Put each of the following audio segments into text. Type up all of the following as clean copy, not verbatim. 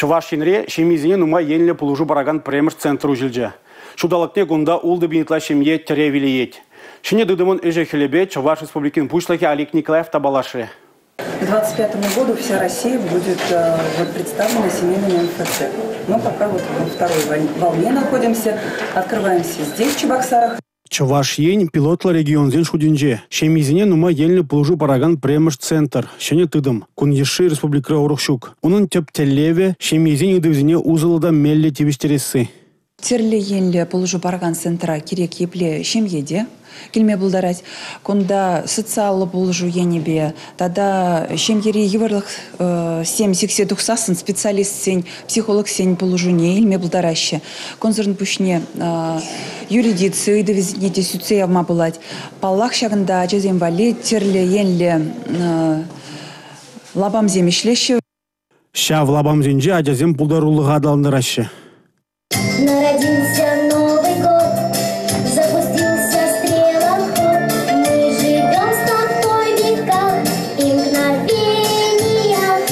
Чӑваш Енре ҫемьесене нумай енлӗ пулӑшу паракан пӗрремӗш центр уҫӑлчӗ. Ҫулталӑкне кунта 6 000 ытла ҫемье тӗрев илеет. Ҫӗнӗ тытӑмӑн ӗҫӗ-хӗлӗпе Чӑваш Республикин Пуҫлӑхӗ Олег Николаев та паллашрӗ. К 2025 году вся Россия будет вот представлена семейными МФЦ. Мы пока вот во второй волне находимся. Открываемся здесь, в Чебоксарах. Чӑваш Ен пилотлӑ регионсен шутӗнче. Ҫемьесене нумай енлӗ пулӑшу паракан пӗрремӗш центр – ҫӗнӗ тытӑм. Кун йышши республикӑра урӑх ҫук. Унӑн тӗп тӗллевӗ – ҫемьесен ыйтӑвӗсене усӑллӑ та меллӗ тивӗҫтересси. Тӗрлӗ енлӗ пулӑшу паракан центра кирек епле ҫемье те килме пултарать. Кунта социаллӑ пулӑшу енӗпе тата ҫемьери йывӑрлӑхсем сиксе тухсассӑн специалистсен, психологсен пулӑшуне илме пултараҫҫӗ. Кунсӑрӑн пуҫне юридици ыйтӑвӗсене те сӳтсе явма пулать. Паллах, ҫакӑнта ачасем валли тӗрлӗ енлӗ лапамсем ӗҫлеҫҫӗ. Ҫав лапамсенче ачасем пултарулӑха аталантараҫҫӗ. Народился Новый год, запустился стрелоход. Мы живем с тобой в веках и мгновениях.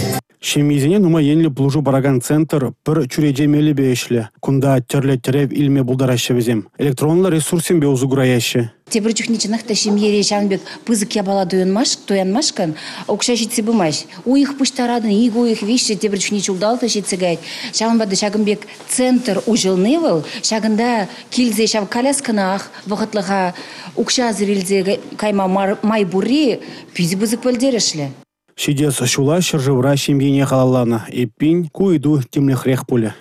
Ҫемьесене нумай енлӗ пулӑшу паракан центр пӗр чӳрече мелӗпе ӗҫлӗ. Кунта тӗрлӗ тӗрев илме пултараҫҫӗ вӗсем, электронлӑ ресурссемпе усӑ кураяҫҫӗ. Тепӗр чухне чӑнах та ҫемьере ҫавӑн пек пысӑк япала туянмашкӑн укҫа ҫитсе пымасть. Уйӑх пуҫтаратӑн, ик уйӑх, виҫҫӗ, тепӗр чухне ҫулталӑк та ҫитсе каять. Ҫавӑнпа та ҫакӑн пек центр уҫӑлни вӑл ҫакӑнта килсе ҫав коляскӑнах вӑхӑтлӑха укҫасӑр илсе кайма май пурри питӗ пысӑк пӗлтерӗшлӗ. Ҫитес ҫула ҫӗршывра ҫемьене халалланӑ. Эппин, ку ыйту тимлӗхрех пулӗ.